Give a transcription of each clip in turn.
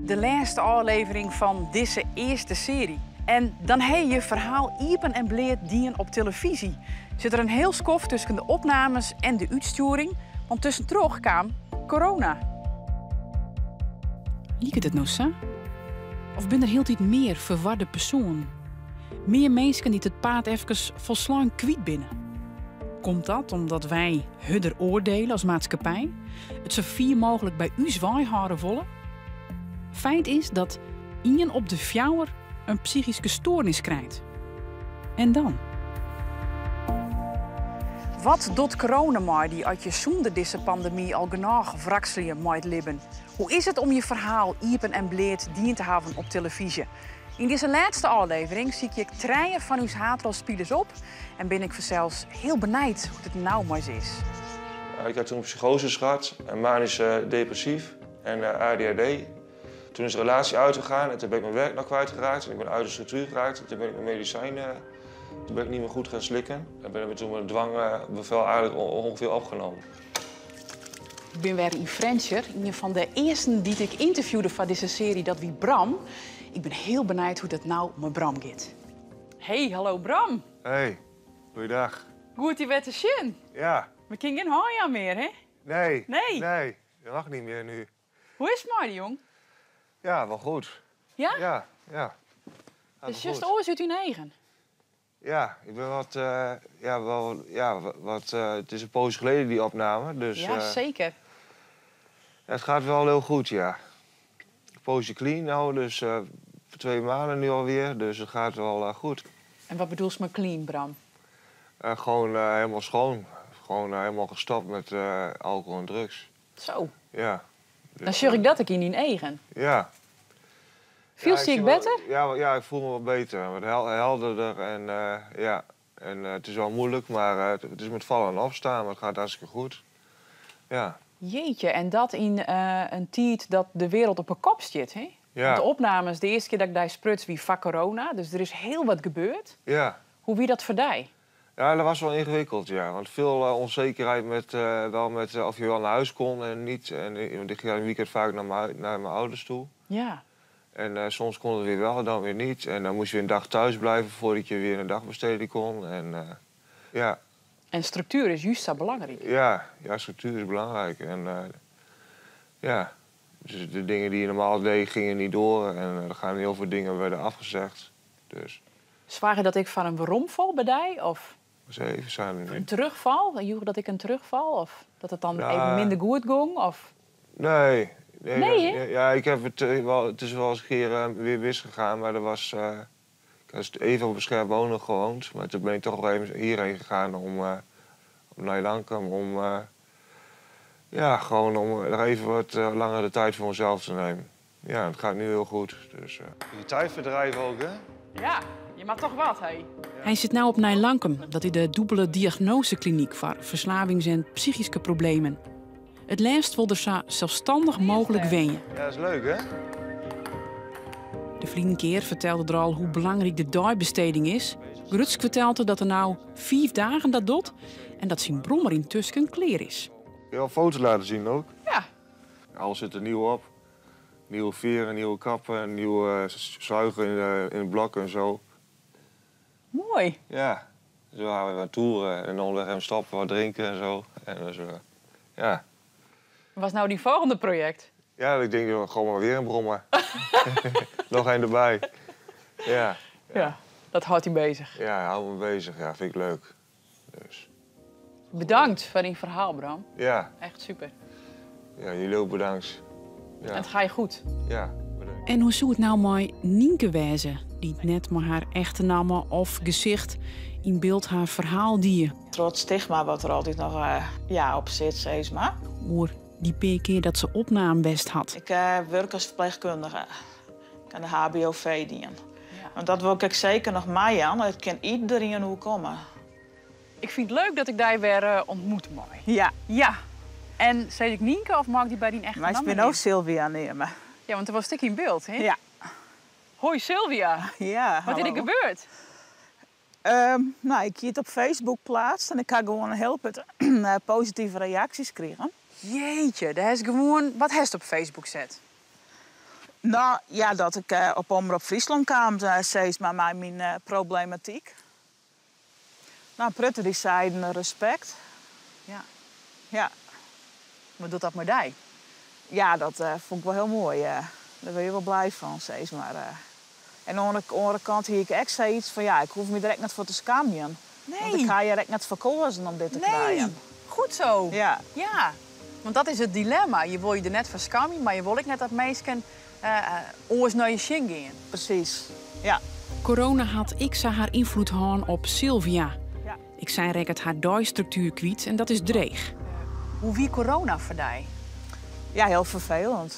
De lêste ôflevering fan dizze earste searje. En dan ha je je ferhaal iepen en bleat dien op telefyzje. Sit der in hiel skoft tusken de opnames en de útstjoering, want tuskentroch kaam corona. Liket it no sa? Of binne der hieltyd mear ferwarde persoanen? Mear minsken dy't it paad efkes folslein kwyt binne? Komt dat omdat wy hurder oardiele as maatskippij, it sa fier mooglik by ús wei hâlde wolle? Feit is dat ien op de fjouwer in psychyske stoarnis krijt. En dan? Wat docht corona mei dy as je sûnder dizze pandemy al genôch wrakselje mei it libben? Hoe is it om je ferhaal iepen en bleat dien te hawwen op telefyzje? Yn dizze lêste ôflevering sykje ik trije fan ús haadrolspilers op en bin ik fansels hiel benijd hoe't it no mei se is. Ik ha toen psychoses gehad, manische depressyf en ADHD. Toen is de relatie uitgegaan en toen ben ik mijn werk nog kwijtgeraakt. En ik ben uit de structuur geraakt en toen ben ik mijn medicijnen toen ben ik niet meer goed gaan slikken. En ben ik toen mijn dwangbevel eigenlijk ongeveer opgenomen. Ik bin wer yn Frjentsjer, ien fan de earsten dy't ik ynterviewde foar dizze searje, dat wie Bram. Ik bin hiel benijd hoe't it no mei Bram giet. Hey, hallo Bram. Hey, goeiedag. Goed dy wer te sjen. Ja. We kinne gjin hân jaan mear, hè? Nee. Nee. Nee, dat mag niet meer nu. Hoe is it mei dy, jong? Ja, wol goed. Ja? Ja, ja. It sjochst oars út dyn eagen. Ja, ik bin wat, ja, wel, ja, wat, it is in poos geleden die opname, dus... Ja, seker. Het gaat wel heel goed, ja. Een poosje clean nou, dus 2 maanden nu alweer, dus het gaat wel goed. En wat bedoelst mei clean, Bram? Gewoon helemaal schoon. Gewoon helemaal gestopt met alcohol en drugs. Zo. Ja. Dan sjoch ik dat ek yn dyn eagen. Ja. Fielst Ja, dy ik ek zie wel better? Ja, ja, ik voel me wat beter. Wat helderder en ja. En het is wel moeilijk, maar het is met vallen en opstaan, maar het gaat hartstikke goed. Ja. Jeetje, en dat yn in tiid dat de wereld op 'e kop stiet, hè? Ja. Want de opnames, de earste kear dat ik dy spruts wie foar corona, dus der is hiel wat gebeurd. Ja. Hoe wie dat foar dy? Ja, dat was wel ingewikkeld, ja. Want veel onzekerheid met, wel met of je wel naar huis kon en niet. En want ik ging in het weekend vaak naar mijn ouders toe. En soms kon het weer wel en dan weer niet. En dan moest je een dag thuis blijven voordat je weer een dagbesteding kon. En ja. En structuur is juist zo belangrijk. Ja, ja, structuur is belangrijk. En ja, dus de dingen die je normaal deed, gingen niet door. En er gaan heel veel dingen werden afgezegd. Dus. Soarge dat ek foar in weromfal by dy? Of? Eens even zijn we nu. In terugfal? Joech dat ek in terugfal? Of dat it dan Ja. even minder goed gong? Of? Nee. Nee, Nee, ja, hè? ja, ik heb het wel, het is wel eens een keer weer misgegaan, maar er was, ik had even op beschermd wonen gewoond, maar toen ben ik toch nog even hierheen gegaan om naar Lankum, om ja, gewoon om nog even wat langer de tijd voor mezelf te nemen. Ja, het gaat nu heel goed. Dus. Je tijdverdrijf ook, hè? Ja, je mag toch wat, hè? Hy sit no op Nij Lankum, dat is de dûbelde diagnosekliniek foar ferslavings- en psychyske problemen. It leafst wol er sa selsstannich mooglik wenje. Ja, dat is leuk, hè? De ferline kear fertelde er al hoe belangryk de deibesteding is. Grutsk fertelt er dat er no 5 dagen dat docht en dat syn brommer yntusken klear is. Kun je al foto's laten zien ook? Ja. Alles zit er nieuw op. Nieuwe veren, nieuwe kappen, nieuwe zuigen in het blok en zo. Mooi. Ja, zo gaan we wat toeren en onderweg even stoppen, wat drinken en zo. En dus, ja. Wat is nou die volgende project? Ja, ik denk gewoon maar weer een brommer. Nog één erbij. Ja. Ja, dat houdt hij bezig. Ja, houdt me bezig. Ja, vind ik leuk. Dus. Bedankt voor je verhaal, Bram. Ja. Echt super. Ja, jullie ook bedankt. Ja. En het gaat je goed. Ja, bedankt. En hoe soe it no mei Nienke wêze, dy't net mei har echte namme of gesicht yn byld har ferhaal die? Troch it stigma wat der altyd noch ja, op sit, sis mar. Oer dy pear kear dat se opnaam west hat. Ik wurk as ferpleechkundige. Ik ha de HBOV dien. Want dat wol ik seker noch meijaan. It kin iderien oerkomme. Ik fyn it leuk dat ik dy wer ontmoet mei. Ja. Ja. En sis ik Nienke of mei ik dy by dyn echte Maar ik namme bin no neame? Sylvia neame. Ja, want der wie ek yn byld, hè? Ja. Hoi Sylvia. Ja, Wat is der hallo. gebeurd? Ik hie it op Facebook pleatst en ik ha gewoan in hiel protte positive reaksjes krigen. Jeetje, dêr is gewoan... Wat hast op Facebook set? No, ja, dat ik op Omrop Fryslân kaam, sis mar, mei myn problematyk. No, protte dy seiden respekt. Ja. Ja. Wat docht dat mei dy? Ja, dat fûn ik wol hiel moai. Dêr wurde je wol blij fan, sis mar. En oan de oare kant hie ik ek sayts fan, ja, ik hoech my der ek net foar te skamjen. Nee. Want ik ha hjir ek net foar koazen om dit te Nee. krijen. Goed zo. Ja. Ja, want dat is it dilemma. Je wol je der net foar skamje, mar je wol ek net dat minsken oars nei je sjen gean. Presys, ja. Corona hat ek sa har ynfloed hân op Sylvia. Ja. Ek sy rekket har deistruktuer kwyt en dat is dreech. Hoe wie corona foar dy? Ja, hiel ferfelend.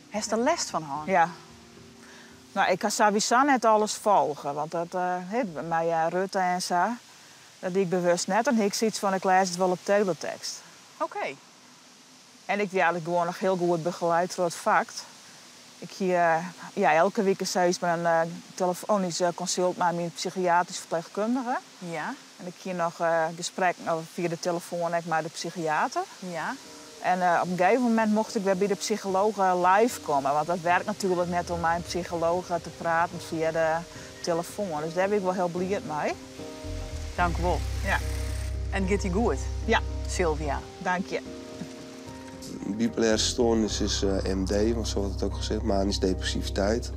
Hast der lêst fan hân? Ja. No, ik ha sawiesa net alles folge, want dat, hè, mei Rutte en sa, dat die ik bewust net. Dan hie ik sayts fan, ik lês it wol op teletekst. Oké. En ik wie eigentlik gewoan noch hiel goed begeleid troch it FACT. Ik hie, ja, elke wike sis mar in telefoanysk konsult mei myn psychiatrysk ferpleechkundige. Ja. En ik hie noch gesprekken fia de telefoan ek mei de psychiater. Ja. En op in gegeven momint mocht ik wer by de psycholooch live komme, want dat werkt natuerlik net om mei in psycholooch te praten fia de telefoan. Dus dêr wie ik wol hiel bliid mei. Dank wol. Ja. En it giet dy goed? Ja. Sylvia. Dank je. Bipolaire stoornis is MD, want zo wordt het ook gezegd, manisch depressiviteit.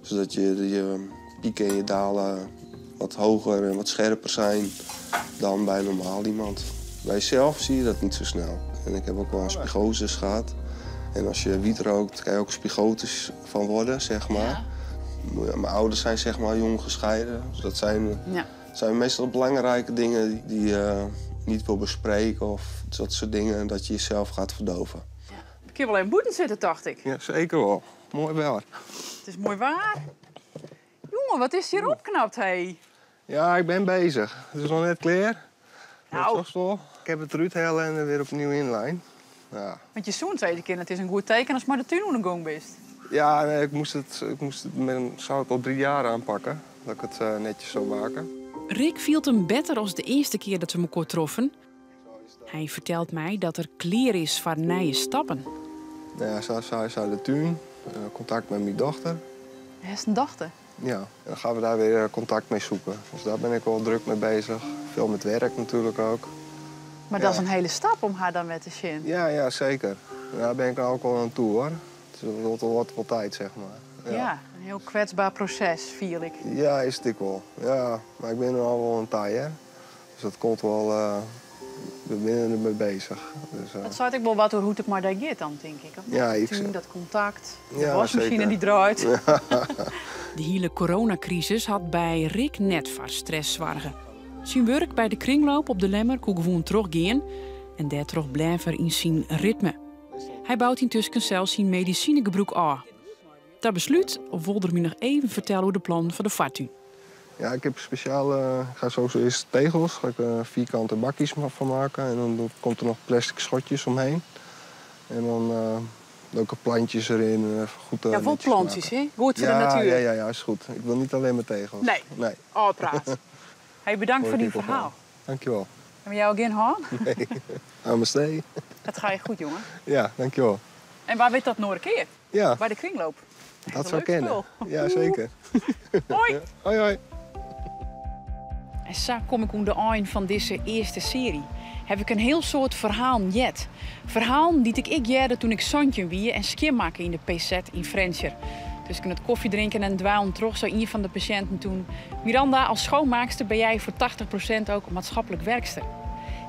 Zodat je pieken en je dalen wat hoger en wat scherper zijn dan bij normaal iemand. Bij jezelf zie je dat niet zo snel. En ik heb ook wel eens psychoses gehad. En als je wiet rookt, kan je ook psychotisch van worden. Ja. Mijn ouders zijn jong gescheiden. Dus dat Ja. zijn meestal belangrijke dingen die je niet wil bespreken of dat soort dingen, dat je jezelf gaat verdoven. Ja. Ik kan wel even boeten zitten, dacht ik. Ja, zeker wel. Mooi wel. Het is mooi waar. Jongen, wat is hier opknapt, hé? Ja, ik ben bezig. Het is nog net klaar. Nou. Dat is toch wel. Ik heb het eruit halen en er weer opnieuw inlijn. Ja. Want je zoent tweede keer, het is een goed teken als maar de tuin onder gong bist. Ja, nee, ik moest het, ik moest het met een, zou ik al 3 jaar aanpakken. Dat ik het netjes zou maken. Rick viel hem beter als de eerste keer dat we elkaar troffen. Hij vertelt mij dat er kleer is voor nieuwe stappen. Nou ja, zo, zo, zo de tuin, contact met mijn dochter. Hij is een dochter? Ja, en dan gaan we daar weer contact mee zoeken. Dus daar ben ik wel druk mee bezig. Veel met werk natuurlijk ook. Maar dat is Ja. een hele stap om haar dan met te zien. Ja, ja, zeker. En daar ben ik ook al aan toe, hoor. Het is wel wat tijd. Ja. Ja, een heel kwetsbaar proces, viel ik. Ja, is het ik wel. Ja, maar ik ben er al wel een tijd, hè. Dus dat komt wel... We zijn ermee bezig. Dus. Dat zou ik wel wat door hoe het maar daar gaat dan, denk ik. Ja, ik Tuin, dat contact, de Ja, wasmachine zeker. die draait. Ja. De hele coronacrisis had bij Rick net voor stress zwargen. Zijn werk bij de kringloop op de Lemmer kon gewoon teruggaan en daardoor bleef er in zijn ritme. Hij bouwt intussen zelfs zijn medicijngebruik af. Dat besluit wilde hij me nog even vertellen hoe de plan voor de vaartuin. Ja, ik heb speciale, ik ga sowieso eerst tegels, ga ik vierkante bakjes van maken. En dan komt er nog plastic schotjes omheen. En dan leuke plantjes erin. Even goed, Ja, wel netjes plantjes, maken. hè? Goed voor de Ja, natuur. Ja, ja, ja, is goed. Ik wil niet alleen maar tegels. Nee. Nee. Oh, praat. Hey, bedankt Hoor voor ik die ook wel. verhaal. Dankjewel. En met jou geen haan? Nee. Namaste. Dat ga je goed, jongen. Ja, dankjewel. En waar weet dat nog een keer? Ja. Bij de kringloop. Dat Een zou leuk kennen. spul. Ja, zeker. Hoi. Ja. Hoi, hoi. En zo kom ik om de eind van deze eerste serie. Heb ik een heel soort verhaal jet. Verhaal die ik ik jerde toen ik zandje wie en skim maken in de PZ in Frensjer. Dus ik het koffie drinken en dwalen terug, zei een van de patiënten toen. Miranda, als schoonmaakster ben jij voor 80% ook maatschappelijk werkster.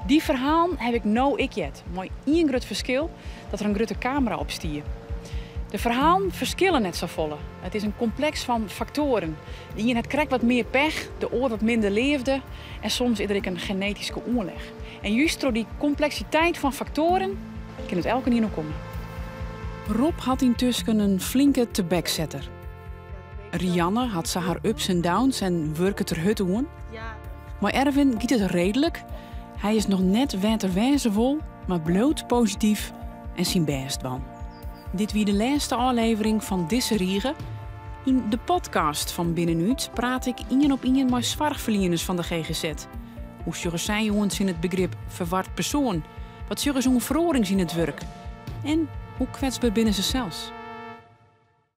Die verhaal heb ik nou ik jet. Mooi één groot verschil dat er een grote camera op stier. De verhalen verschillen net zo volle. Het is een complex van factoren. De een het krijgt wat meer pech, de oor wat minder leefde en soms is er een genetische oorleg. En juist door die complexiteit van factoren kan het elke keer nog komen. Rob had intussen een flinke tebekzetter. Rianne had ze haar ups en downs en werkte er hut oen. Maar Erwin giet het redelijk. Hij is nog net waterwijzevol, maar bloot positief en zijn best wan. Dit wie de laatste aflevering van Disse Riege. In de podcast van Binnenuut praat ik ien op ien met zorgverleners van de GGZ. Hoe zorgen zij ons in het begrip verward persoon? Wat zorgen ze om verorings in het werk? En hoe kwetsbaar binnen ze zelfs?